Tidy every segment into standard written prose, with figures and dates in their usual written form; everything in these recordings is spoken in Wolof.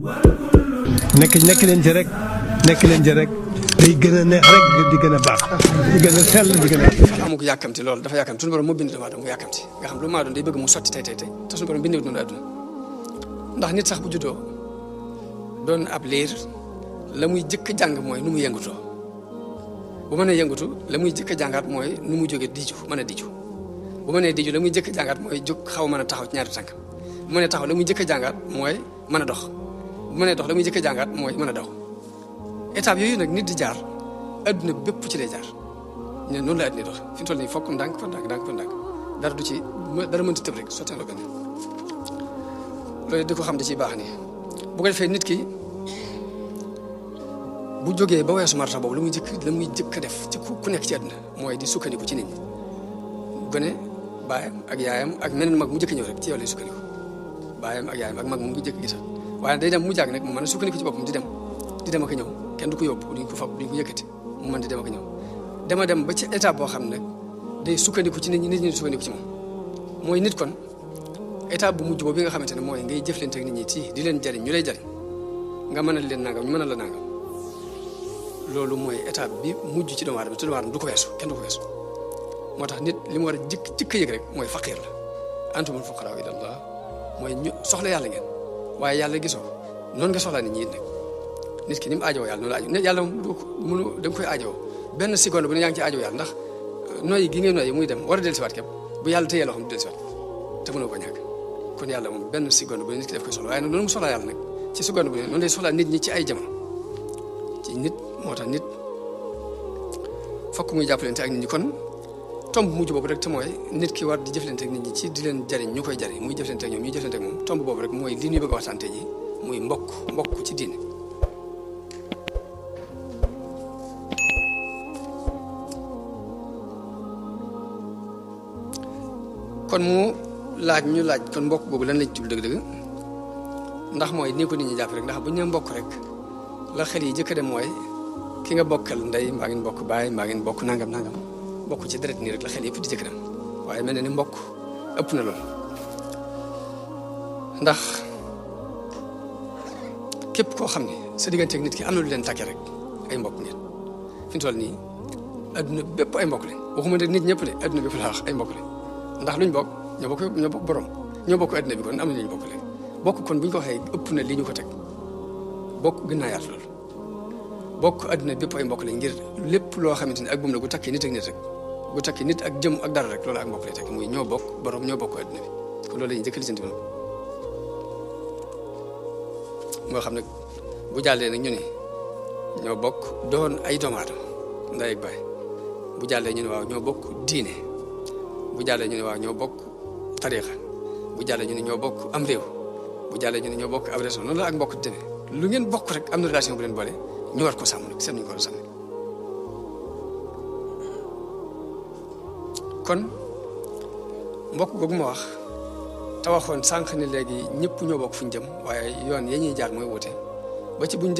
nekk leen ci rek day gën a neex rek di gën a baax di gën a sell di gën a. amu ko yàkkamti loolu dafa yàkkamti suñu borom moo bind doomu aadama mu yàkkamti nga xam lu maa doon day bëgg mu sotti tey te suñu borom bindewut noonu àdduna ndax nit sax bu juddoo doon ab liir la muy jëkk jàng mooy nu mu yëngutoo bu mënee yëngutu la muy jëkk jàngaat mooy nu mu jógee diju mën a diju bu mënee diju la muy jëkk jàngaat mooy jóg xaw mën a taxaw ci ñaari tànk bu mënee taxaw la muy jëkk jàngaat mooy mën a dox bu mënee dox la muy jëkk jàngaat mooy mën a daw étape yooyu nag nit di jaar adduna bépp ci lay jaar ñu ne noonu la adduna dox fi mu toll nii fokk ndànk fa ndànk dara du ci dara mënti tëb rek sotti la benn loolu di ko xam da ciy baax nii bu ko defee nit ki bu jógee ba weesu marta boobu la muy jëkk def ci ku nekk ci àdduna mooy di sukkandiku ci nit ñi gone baayam ak yaayam ak meneen mag mu jëkk ñëw rek ci yow lay sukkandiku baayam ak yaayam ak mag mu jëkk gisal waaye day dem mu jàgg nag mu mën a sukkandiku ci boppam di dem ak ñëw kenn du ko yóbbu duñ ko fab duñ ko yëkkati mu mën di dem ak ñëw dem ba ci étape boo xam ne nag day sukkandiku ci nit ñi sukkandiku ci moom mooy nit kon étape bu mujj boobu bi nga xamante ne mooy ngay jëflante ak nit ñi ci di leen jariñ ñu lay jariñ nga mënal leen nangam ñu mënal la nangam loolu mooy étape bi mujj ci doomu aadama du ko weesu kenn du ko weesu moo tax nit li mu war a jëkk yëg rek mooy faqiir la antumul fuqaraa ilallah mooy ñu soxla yàlla ngeen waaye yàlla gisoo noonu nga soxlaa nit ñi it nag nit ki ni mu aajowoo yàlla noonu la aajo yàlla mënu da nga koy aajowoo benn seconde bu ne yaa ngi ci aajowoo yàlla ndax noyyi gi ngay noyyi muy dem war a dellusiwaat képp bu yàlla téyee loo xam du dellusiwaat te mënoo ko ñàkk kon yàlla moom benn seconde bu ne nit ki daf koy soxla waaye nag noonu mu soxlaa yàlla nag ci seconde bu ne noonu lay soxlaa nit ñi ci ay jamono ci nit moo tax nit fokk muy jàppalante ak nit ñi kon tomb mujj boobu rek te mooy nit ki war di jëflante ak nit ñi ci di leen jariñ ñu koy jariñ muy jëflante ak ñoom ñuy jëflante ak moom tomb boobu rek mooy li ñuy bëgg a waxtaante ji muy mbokk ci diine kon mu laaj kon mbokk boobu lan lañ ci dëgg-dëgg ndax mooy nii ko nit ñi jàpp rek ndax bu ñu nee mbokk rek la xel yi jëkk dem mooy ki nga bokkal ndey mbaa ngeen bokk baay mbaa ngeen bokk nangam bokk ci deret nii rek la xel yëpp di jëkk dem waaye mel na ni mbokk ëpp na lool ndax képp koo xam ne sa diggante ak nit ki am na lu leen tàkkee rek ay mbokk ngeen fi mu toll nii adduna bépp ay mbokk lañ waxuma ne nit ñëpp de adduna bépp laa wax ay mbokk lañ ndax luñ bokk ñoo bokk borom ñoo bokk adduna bi kon am na lu ñu bokk léegi bokk kon bu ñu ko waxee ëpp na li ñu ko teg bokk gën naa yaatu loolu bokk adduna bépp ay mbokk lañ ngir lépp loo xamante ni ak buum la gu takki nit ak nit rek gu takki nit ak jëm ak dara rek loolu ak mbokk lay tekki muy ñoo bokk borom ñoo bokk adduna bi kon loolu la ñuy njëkk a lijjanti moo xam ne bu jàllee nag ñu ne ñoo bokk doon ay doomu aadama ndey ak baay bu jàllee ñu ne waaw ñoo bokk diine bu jàllee ñu ne waaw ñoo bokk tariixa bu jàllee ñu ne ñoo bokk am réew bu jàllee ñu ne ñoo bokk ab région noonu la ak mbokk demee lu ngeen bokk rek am na relation bu leen boole ñu war ko sàmm nag seen ñu ko war a sàmm kon mbokk googu ma wax te waxoon sànq ne léegi ñëpp ñoo bokk fu ñu jëm waaye yoon ya ñuy jaar mooy wute ba ci bu ngeen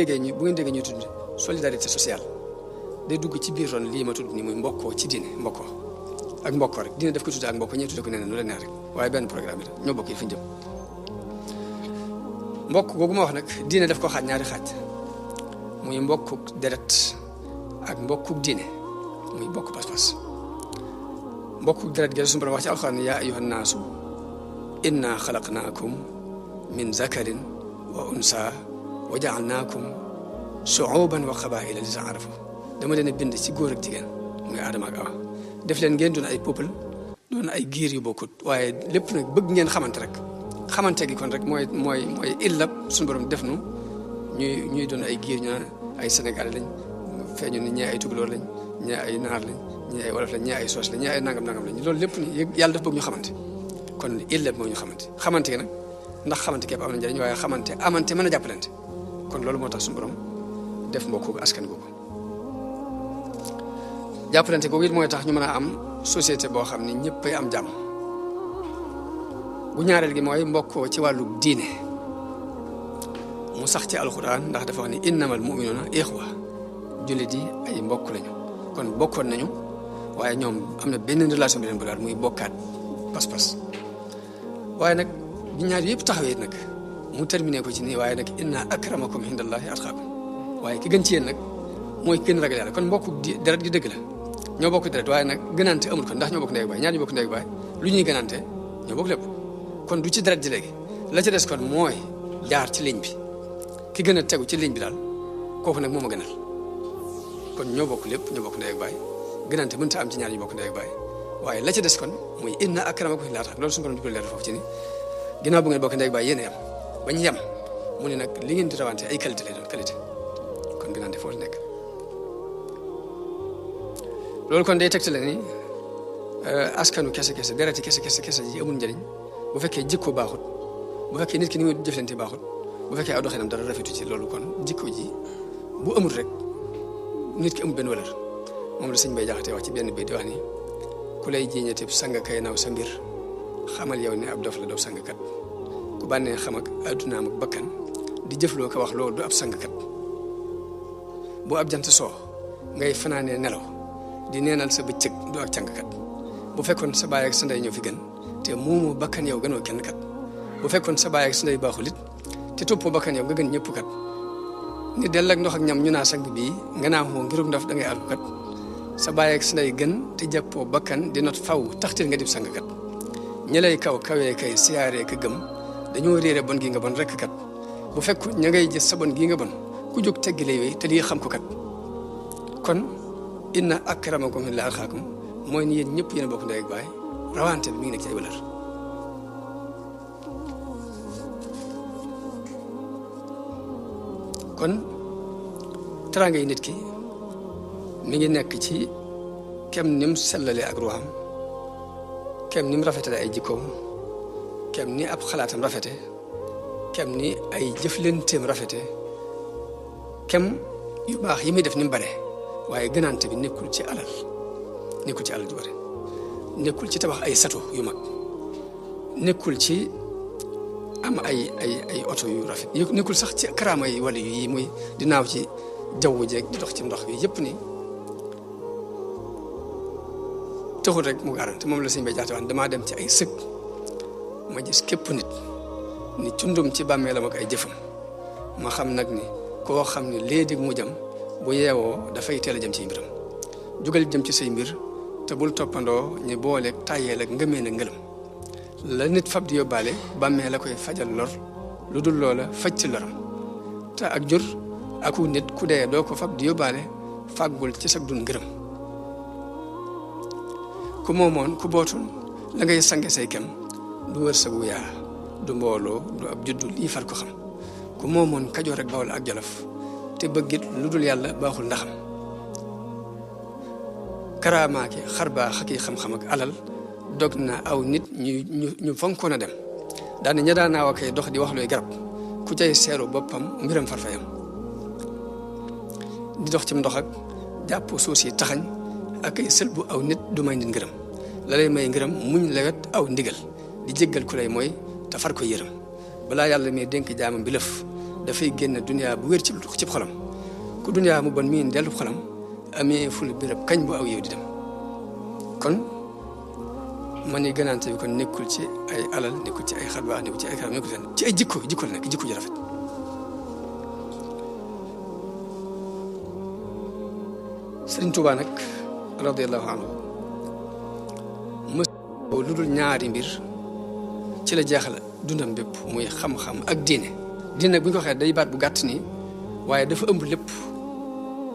déggee ñuy tudd solidarité sociale day dugg ci biir ron lii ma tudd nii muy mbokkoo ci diine mbokkoo ak mbokkoo rek diine daf ko tudd ak mbokkoo ñee tudd ko nee na nu la neex rek waaye benn programme la ñoo bokk yi fu ñu jëm mbokk googu ma wax nag diine daf ko xaaj ñaari xaaj muy mbokkuk deret ak mbokkuk diine muy bokk pas-pas mbokkuk deret gi suñu borom wax ci alxuraan yaa ayyuhan naasu inna xalaqnaakum min zakarin wa unsa wa jaalnaakum shuuban wa qabaila li taarafu dama leen a bind ci góor ak jigéen muy Aadama ak Awa def leen ngeen doon ay peuple doon ay giir yu bokkut waaye lépp nag bëgg ngeen xamante rek xamante gi kon rek mooy illab suñu borom def nu ñuy doon ay giir ñu naan ay sénégalais lañ feeñu ni ñee ay tukulóor lañ ñee ay naar lañ ñee ay wolof lañ ñee ay soos lañ ñee ay nangam lañ loolu lépp ni yàlla daf bëgg ñu xamante kon illab moo ñu xamante gi nag ndax xamante képp am na njëriñ waaye amante mën a jàppalante kon loolu moo tax suñu borom def mbokku askan googu jàppalante googu it mooy tax ñu mën a am société boo xam ne ñëppay am jàmm bu ñaareel gi mooy mbokkoo ci wàllu diine mu sax ci alxuraan ndax dafa wax ni innamal mu'minuuna ixwa jullit yi ay mbokk lañu kon bokkoon nañu waaye ñoom am na benn relation bi leen bu muy bokkaat pas-pas waaye nag bi ñaar yëpp taxawee nag mu terminé ko ci nii waaye nag inna akramakum indallahi atqaakum waaye ki gën ci yéen nag mooy ki gën ragal yàlla kon mbokku deret gi dëgg la ñoo bokk deret waaye nag gënante amul kon ndax ñoo bokk ndey ak baay ñaar ñu bokk ndey ak baay lu ñuy gënante ñoo bokk lépp kon du ci deret ji léegi la ci des kon mooy jaar ci ligne bi ki gën a tegu ci ligne bi daal kooku nag moo ma gënal kon ñoo bokk lépp ñoo bokk ndey ak baay gënante mënta am ci ñaar ñu bokk ndey ak baay waaye la ci des kon muy inna akramakum indallahi atqaakum loolu suñu borom di ko leer foofu ci ni ginnaaw bu ngeen bokk ndey ak baay yéen a yem bañ yem mu ne nag li ngeen di rawante ay qualité lay doon qualité kon gënante foofu nekk loolu kon day tegtale ni askanu kese kese dereti kese kese kese ji amul njëriñ bu fekkee jikko baaxut bu fekkee nit ki ni muy jëflante baaxut bu fekkee aw doxinam dara rafetu ci loolu kon jikko ji bu amul rek nit ki amul benn valeur moom la sëñ Bay Jaxate wax ci benn bi di wax ni ku lay jiiñate sang kay naw sa mbir xamal yow ne ab dof la doo sangkat ku bànnee xam ak addunaam ak bakkan di jëfloo ko wax loolu du ab sangkat bu ab jant soo ngay fanaanee nelaw di neenal sa bëccëg du ak cangkat bu fekkoon sa baay ak sa ndey ñoo fi gën te moomu bakkan yow gënoo kenn kat bu fekkoon sa baay ak sa ndey baaxul it te toppoo bakkan yow nga gën ñëpp kat ni dell ak ndox ak ñam ñu naa sang bii nga naa moo ngirug ndox da ngay àggu kat sa baay ak sa ndey gën te jàppoo bakkan di not faw taxtil nga dib sangkat ñi lay kaw kawee kay siyaaree ka gëm dañoo réere bon gi nga bon rekk kat bu fekk ña ngay gis sa bon gi nga bon ku jóg teggi lay wéy te lii xam ko kat kon inna akramakum indallahi atqaakum mooy ni yéen ñëpp yéen a bokk ndey ak baay rawante bi mi ngi nekk ci ay valeur kon teraanga yi nit ki mi ngi nekk ci kem nim sellale ak ruuxam kem nim rafetale ay jikkoom kem ni ab xalaatam rafete kem ni ay jëflenteem rafete kem yu baax yi muy def ni mu bare waaye gënaante bi nekkul ci alal nekkul ci alal ju bare nekkul ci tabax ay sato yu mag nekkul ci am ay oto yu rafet nekkul sax ci karaama yi wala yi muy di naaw ci jaww jeeg di dox ci ndox bi yëpp ni taxul rek mu garante moom la Sëñ Bay Jaxate wax damaa dem ci ay sëg ma gis képp nit ni cundum ci bàmmeelam ak ay jëfam ma xam nag ni koo xam ne léegi mu jëm bu yeewoo dafay teel a jëm ci mbiram jugal jëm ci say mbir te bul toppandoo ñu booleeg tàyyeel ak ngëmee na ngëlam la nit fab di yóbbaale bàmmee la koy fajal lor lu dul loola faj ci loram te ak jur aku nit ku dee doo ko fab di yóbbaale fàggul ci sag dun ngërëm ku moomoon ku bootul la ngay sange say kem du wërsëgu yaa du mbooloo du ab juddu lii far ko xam ku moomoon Kajoor ak Bawol ak Jolof te bëggit lu dul yàlla baaxul ndaxam karaamaaki xarbaax ak xam-xam ak alal dog na aw nit ñu fonkoon a dem daane ña daanaaw a koy dox di wax looy garab ku cay seeru boppam mbiram farfayam di dox ci ndox ak jàpp suuf si taxañ ak ay sël bu aw nit du may nit ngërëm la lay may ngërëm muñ lewet aw ndigal di jéggal ku lay mooy te far ko yërëm balaa yàlla mi dénk jaamam bi lëf dafay génn duniyaa bu wér ci xolam ku duniyaa mu bon miin dellu xolam amee ful birab kañ bu aw yow di dem kon man ni gënaante bi kon nekkul ci ay alal nekkul ci ay xarbaax nekkul ci ay karam nekkul ci ay jikko la nekk jikko ji rafet Sëriñ Tuubaa nag radiyallahu anhu mës lu dul ñaari mbir ci la jeexal dundam bépp muy xam-xam ak diine diine nag bu ñu ko waxee day baat bu gàtt nii waaye dafa ëmb lépp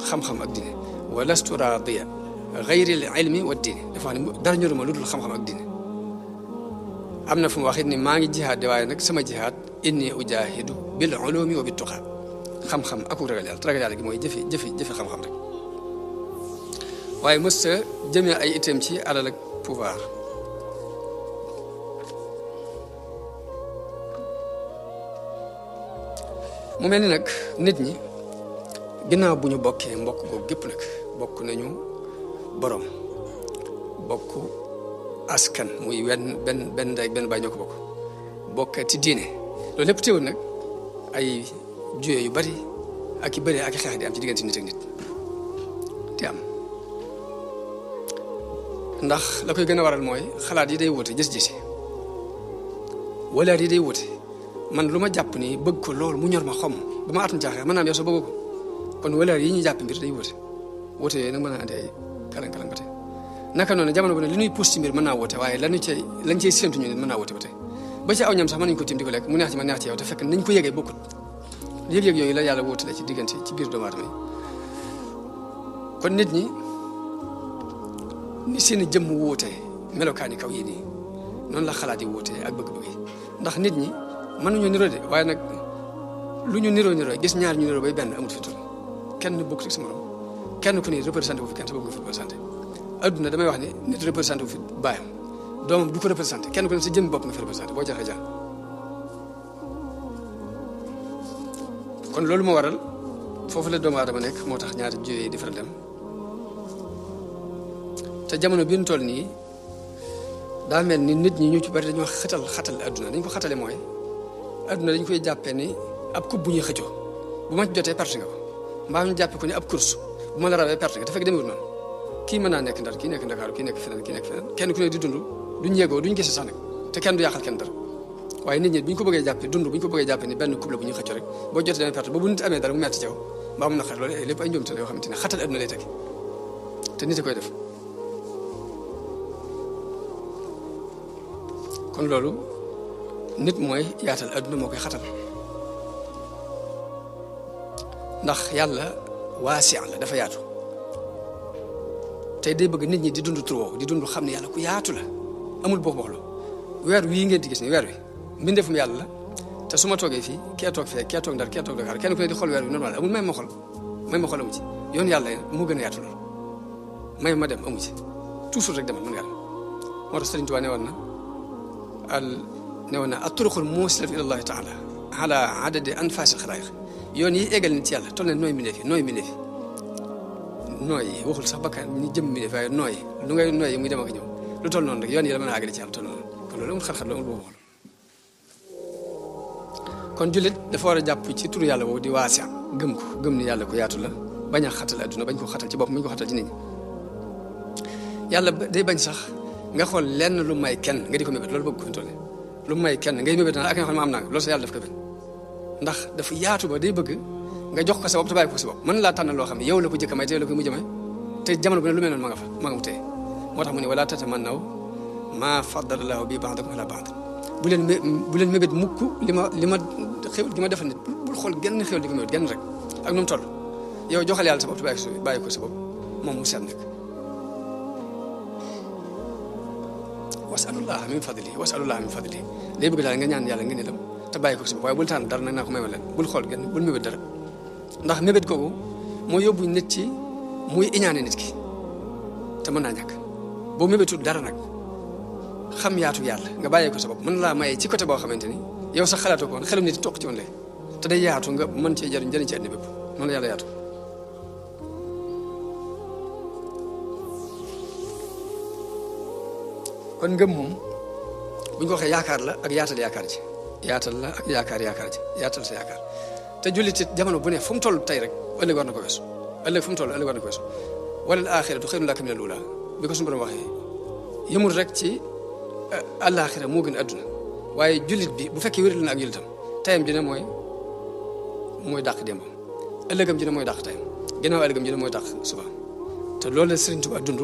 xam-xam ak diine wa lastu raadiya gayril ilmi wa diine dafa wax ne dara ñoruma lu dul xam-xam ak diine am na fu mu wax it ni maa ngi jihaad de waaye nag sama jihaad inni ujahidu bil ulumi wa bit tuqa xam-xam ak ragal yàlla te ragal yàlla gi mooy jëfe xam-xam rek waaye mës sa jëmee ay itam ci alal ak pouvoir mu mel ni nag nit ñi ginnaaw bu ñu bokkee mbokk googu gépp nag bokk nañu borom bokk askan muy benn ndey benn baay ñoo ko bokk bokkati diine loolu lépp teewul nag ay juyee yu bari ak i bëri ak i xeex di am ci diggante nit ak nit te am ndax la koy gën a waral mooy xalaat yi day wute gis-gis walaat yi day wute man lu ma jàpp ni bëgg ko loolu mu ñor ma xom ba ma atun caaxee mën naa am yow soo bëgg ko kon valeur yi ñuy jàpp mbir day wute wute yooyu nag mën naa andi ay kalang-kalang ba tey naka noonu jamono bu ne li ñuy pousse ci mbir mën naa wute waaye lañ cey séntu ñu ne mën naa wute ba tey ba ci aw ñam sax mën nañu ko tiim di ko lekk mu neex ci ma neex ci yow te fekk nañ ko yëgee bokkut yëg-yëg yooyu la yàlla wutale ci diggante ci biir doomu aadama yi kon nit ñi ni seen jëmm wuute melokaani kaw yi nii noonu la xalaat yi wuute ak bëgg-bëgg yi ndax nit ñi mënuñu niroo de waaye nag lu ñu niroo gis ñaar ñu niroo bay benn amut fi tur kenn bokk ci sa morom kenn ku ne représenté wu fi kenn sa bëgg fi représenté adduna damay wax ni nit représenté wu fi baayam doomam du ko représenté kenn ku ne sa jëmmi bopp nga fi représenté boo jaxee jàng kon loolu moo waral foofu la doomu aadama nekk moo tax ñaari jiw yi di faral dem te jamono bi ñu toll nii daa mel ni nit ñi ñu ci bari dañoo xatal adduna dañ ko xatale mooy adduna dañ koy jàppee ni ab coupe bu ñuy xëccoo bu ma ci jotee perte nga ko mbaa ñu jàppee ko ni ab course bu ma la rawee perte nga te fekk demewul noonu kii mën naa nekk Ndar kii nekk Ndakaaru kii nekk feneen kenn ku ne di dund duñ yéegoo duñ gise sax nag te kenn du yàqal kenn dara waaye nit ñi bu ñu ko bëggee jàppee dund bu ñu ko bëggee jàppee ni benn coupe la bu ñuy xëccoo rek boo jotee dana perte ba bu nit amee dara mu metti ci yow mbaa mu naqar loolu lépp ay njuumte la yoo xamante ne xatal adduna lay teg te nit a koy def kon loolu nit mooy yaatal adduna moo koy xatal ndax yàlla waasi la dafa yaatu tey day bëgg nit ñi di dund turoo di dund xam ne yàlla ku yaatu la amul boo boxlu weer wii ngeen di gis ni weer wi mbindeefum yàlla la te su ma toogee fii kee toog fee kee toog Ndar kee toog Dakar kenn ku ne di xool weer wi normal amul may ma xool amu ci yoon yàlla moo gën a yaatu loolu may ma dem amu ci toujours rek demal mën nga dem moo tax Sëriñ Tuubaa ne woon na at-turuqul muusilatu ila Allahi taala ala adadi anfaasil xalaayiq yoon yi eggal nit ci yàlla toll na nooy mbindeef yi waxul sax bakkan ñu jëm mbindeef waaye nooy lu ngay nooy yi muy dem ak ñëw lu toll noonu rek yoon yi la mën a àggale ci yàlla toll noonu kon loolu amul xar-xar loolu amul boobu kon jullit dafa war a jàpp ci turu yàlla boobu di waasi gëm ni yàlla ko yaatu la bañ a xatal adduna bañ ko xatal ci bopp bañ ko xatal ci nit ñi yàlla day bañ sax nga xool lenn lu may kenn nga di ko mébét loolu bëgg ko fi toll lu may kenn ngay mébét naa ak nga xam ne am naa loolu sa yàlla daf ko bañ ndax dafa yaatu ba day bëgg nga jox ko sa bopp te bàyyi ko sa bopp mën laa tànn loo xam ne yow la ko jëkk may te yow la ko mujj may te jamono bu ne lu mel noonu ma nga mu téye moo tax mu ne wala tatamannaw maa faddala llaahu bi ba'dakum ala ba'd bu leen mébét mukk li ma xéwal gi ma defal nit bul xool genn xéwal di ko mébét genn rek ak nu mu toll yow joxal yàlla sa bopp te bàyyi ko sa bopp moom mu seet nekk wasalullah min fadli day bëgg daal nga ñaan yàlla nga ne lam te bàyyi ko sa bopp waaye bul tànn dara nag naa ko may ma leen bul xool genn bul mébét dara ndax mébét googu moo yóbbu nit ci muy iñaane nit ki te mën naa ñàkk boo mébétul dara nag xam yaatu yàlla nga bàyyee ko sa bopp mën laa maye ci côté boo xamante ni yow sax xalaatoo ko woon xelum nit toq ci woon lay te day yaatu nga mën cee jëriñ ci àddina bépp noonu yàlla yaatu kon ngëm moom bu ñu ko waxee yaakaar la ak yaatal yaakaar ji yaatal la ak yaakaar ji yaatal sa yaakaar te jullit it jamono bu ne fu mu toll tey rek ëllëg war na ko weesu ëllëg fu mu toll ëllëg war na ko weesu wala al-aaxiratu xayrun laka mina al-uulaa bi ko suñu borom waxee yëmul rek ci àllaaxira moo gën adduna waaye jullit bi bu fekkee wéral na ak jullitam tayam ji ne mooy dàq démbam ëllëgam ji ne mooy dàq tayam ginnaaw ëllëgam ji ne mooy dàq suba te loolu la Sëriñ Tuubaa dund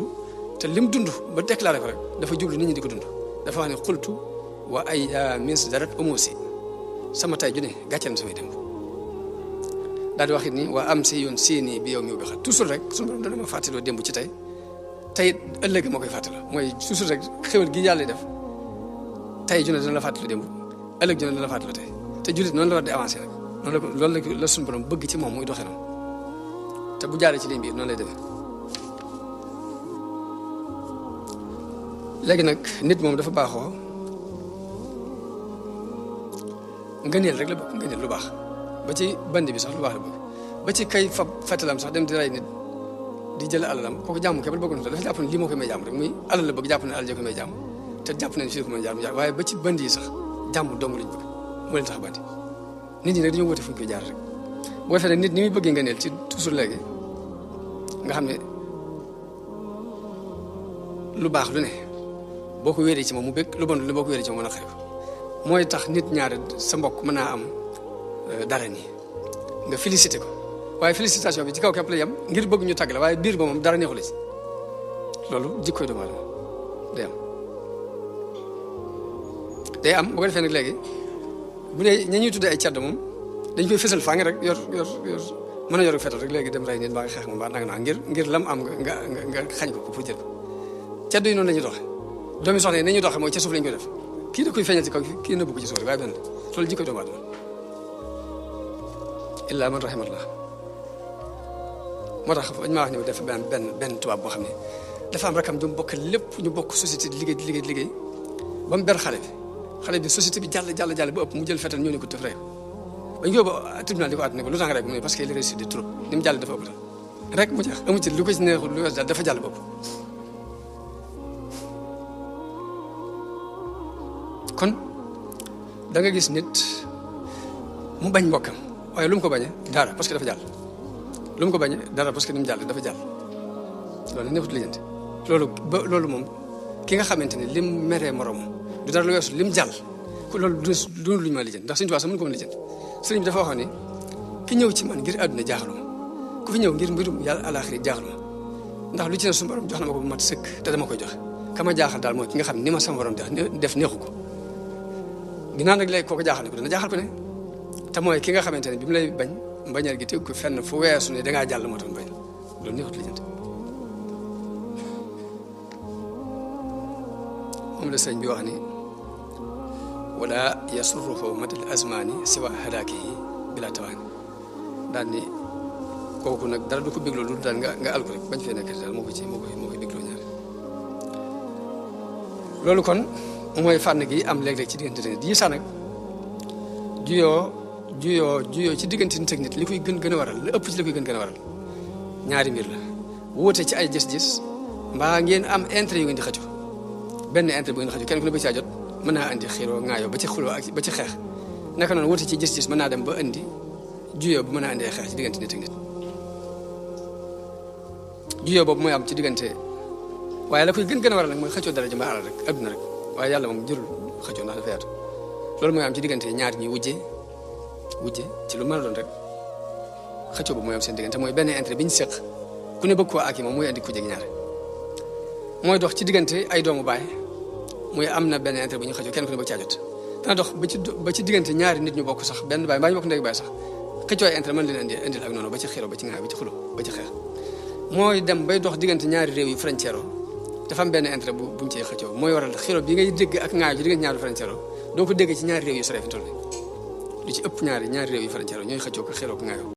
te lim dund ba déclaré ko rek dafa jublu nit ñi di ko dund dafa wax ne xultu wa ay misdarat umusi sama tay ju ne gàcceel na samay démb daal di wax it ni waa am si yoon séenii bi yow mi bi xat toujours rek suñu borom dana ma fàttaloo démb ci tey ëllëg moo koy fàttaloo mooy toujours rek xéwal gi yàlla def tey ju ne dana la fàttaloo démb ëllëg ju ne dana la fàttaloo tey te jullit noonu la war di avancé nag loolu la suñu borom bëgg ci moom muy doxee noonu te bu jaaree ci ligne bi noonu lay demee léegi nag nit moom dafa baaxoo ngëneel rek la bëgg ngëneel lu baax ba ci bandi bi sax lu baax la bëgg ba ci kay fab fetalam sax dem di rey nit di jël alalam kooku jàmm képp bëgg na dafa jàpp ne lii moo koy may jàmm rek muy alal la bëgg jàpp ne alal ja koy may jàmm te jàpp ne fii ko may jàmm waaye ba ci bandi yi sax jàmm dong lañ bëgg moo leen tax bandi nit ñi nag dañoo woote fu ñu koy jaar rek boo defee nag nit ni muy bëggee ngëneel ci toujours léegi nga xam ne lu baax lu ne boo ko wéeree ci moom mu bëgg lu bon lu boo ko wéeree ci moom mën a xëy ko mooy tax nit ñaare sa mbokk mën naa am dara nii nga félicité ko waaye félicitation bi ci kaw képp la yem ngir bëgg ñu tàgg la waaye biir ba moom dara neexu la ci loolu jikkoy doomu aadama day am bu ko defee nag léegi bu dee ña ñuy tuddee ay cedd moom dañ koy fësal faa ngi rek yor mën a yor fetal rek léegi dem rey nit mbaa nga xeex moom mbaa nanga naa ngir lam am nga xañ ko pour jël ko cedd yi noonu la ñuy doxe doomi soxna yi nañuy doxe mooy ca suuf lañ koy def kii da koy feeñal ci kaw kii nëbbu ko ci suuf rek waaye benn loolu jikkoy doomu aadama illaa man rahimallah moo tax dañ maa wax ne def benn tubaab boo xam ne dafa am rakam du bokk lépp ñu bokk société di liggéey ba mu ber xale bi société bi jàll ba ëpp mu jël fetal ñoo ne ko tëf rey ba ñu ko ba tribunal di ko àtt ne ko lu tax nga rek mu ne parce que il réussit de trop ni mu jàll dafa ëpp rek mu jeex amu ci lu ko ci neexul lu wees daal dafa jàll ba ëpp kon da nga gis nit mu bañ mbokkam waaye lu mu ko bañee dara parce que dafa jàll lu mu ko bañee dara parce que ni mu jàll dafa jàll loolu neexut lijjanti loolu moom ki nga xamante ni lim meree morom du dara lu weesu lim jàll ku loolu du lu ñu ma lijjanti ndax suñu tubaab sax mën ko mën lijjanti sëriñ bi dafa waxoon ni ki ñëw ci man ngir àdduna jaaxaluma ku fi ñëw ngir mbirum yàlla àlaaxira jaaxaluma ndax lu ci ne suñu borom jox na ma ko bu mat sëkk te dama koy joxe ka ma jaaxal daal mooy ki nga xam ne ni ma sama borom def neexu ko ginnaaw nag léegi kooku jaaxal ne ko dana jaaxal ko ne te mooy ki nga xamante ne bi mu lay bañ mbañal gi teg ko fenn fu weesu ne dangaa jàll moo tax bañ loolu neexut lijjanti moom la sëñ bi wax ni wala yasurruhu madal azmani siwa halakihi bila tawaani daal ni kooku nag dara du ko bégloo lu daal nga alko rek bañ fee nekk daal moo koy bégloo ñaar loolu kon mooy fànn gi am léeg-léeg ci diggante nit yi sax nag juyoo ci diggante nit ak nit li koy gën a waral li ëpp ci li koy gën a waral ñaari mbir la wuute ci ay gis-gis mbaa ngeen am intérêt yu ngeen di xëccu benn intérêt bu ngeen di xëccu kenn ku ne ba caa jot mën naa andi xiiroo ŋaayoo ba ci xuloo ak ba ci xeex naka noonu wuute ci gis-gis mën naa dem ba indi juyoo bu mën naa andi ay xeex ci diggante nit ak nit juyoo boobu mooy am ci diggante waaye la koy gën a waral nag mooy xëccoo dara ji mbaa alal rek adduna rek waaye yàlla moom jërul xëccoo ndax dafa yaatu loolu mooy am ci diggante ñaar ñi wujje ci lu mën a doon rek xëccoo boobu mooy am seen diggante mooy benn intérêt bi ñu seq ku ne bëgg koo ak yi moom mooy andi ku jeg ñaare mooy dox ci diggante ay doomu baay muy am na benn intérêt bu ñu xëccoo kenn ku ne bëgg caa jot dana dox ba ci diggante ñaari nit ñu bokk sax benn baay mbaa ñu bokk ndey baay sax xëccoo ay intérêt mën leen indil ak noonu ba ci xiro ba ci ŋaay ba ci xulo ba ci xeex mooy dem bay dox diggante ñaari réew yu frontière dafa am benn intérêt buñ cee xëccoo mooy waral xiro bi ngay dégg ak ŋaay ci diggante ñaari frontière doo ko dégg ci ñaari réew yu sore fi toll lu ci ëpp ñaari réew yu frontière ñooy xëccoo ko xiro ko ŋaayoo